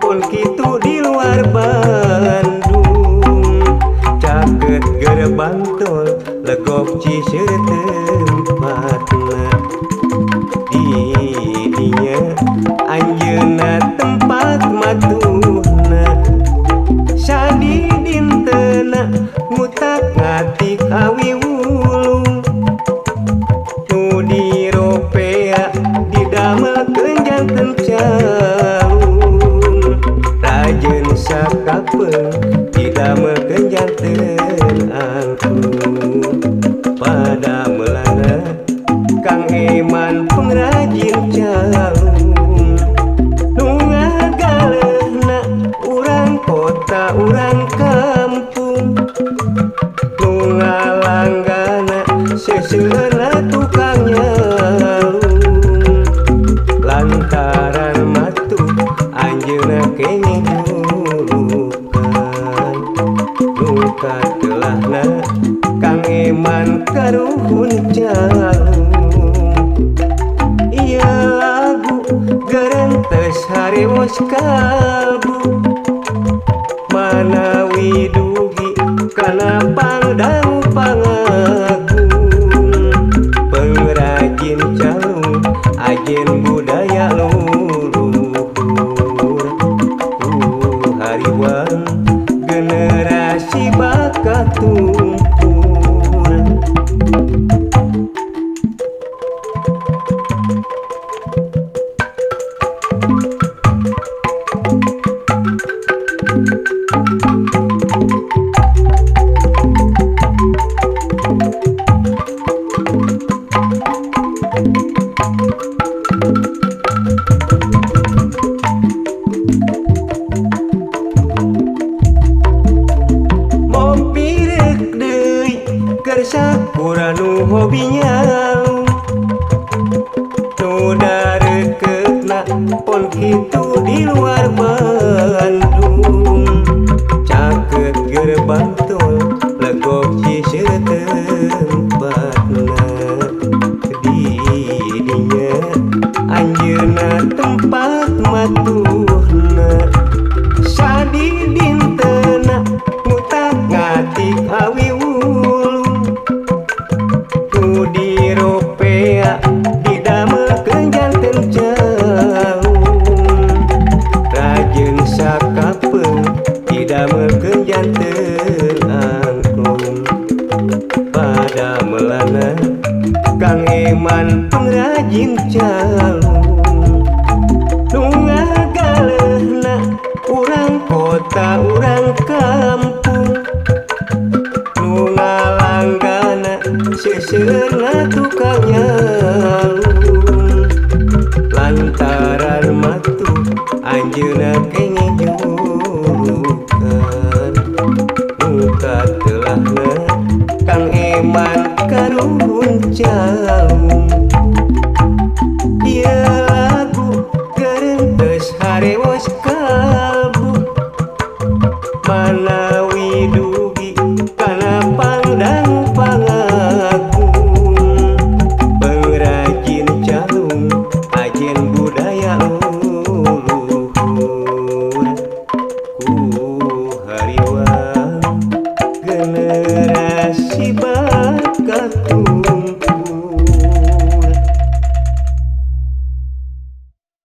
Pon kitu di luar Bandung caket gerbang tol Legok Ciseur tempatna di dinya anjeunna tempat matuhna sadi dintena ngutak ngatik awi wulung nu diropea didamelkeun janten calung rajeun sakapeung didamelkeun janten angklung pada melana Kang Eman pengrajin calung nu ngagaleuhna urang kota urang kampung nu ngalanggana seseueurna tukang nyalung lantaran matuh anjeunna kenging julukan nu katelahna Kang Eman karuhun calung ieu lagu gerentes harewos kalbu manawi dugi kana pangdangu pangagung pengrajin calung ajen budaya leluhur hariwang generasi bakat tumpur. Sakura nu hobi nyalung nu darekeutna pon kitu di luar Bandung caket gerbang tol Legok Ciseur tempatna di dinya anjeunna tempat matuhna sadi dintena ngutak ngatik awi diropea didamelkeun janten calung rajeun sakapeung didamelkeun janten angklung pada melana Kang Eman pengrajin calung nu ngagaleuhna urang kota urang kampung nu ngalanggana seseueurna tukang nyalung lantaran matuh anjeunna kenging julukan nu katelahna Kang Eman karuhun calung ieu lagu gerentes harewos kalbu manawi dugi kana pangdangu pangagung pengrajin calung ajen budaya leluhur ku hariwang generasi bakat.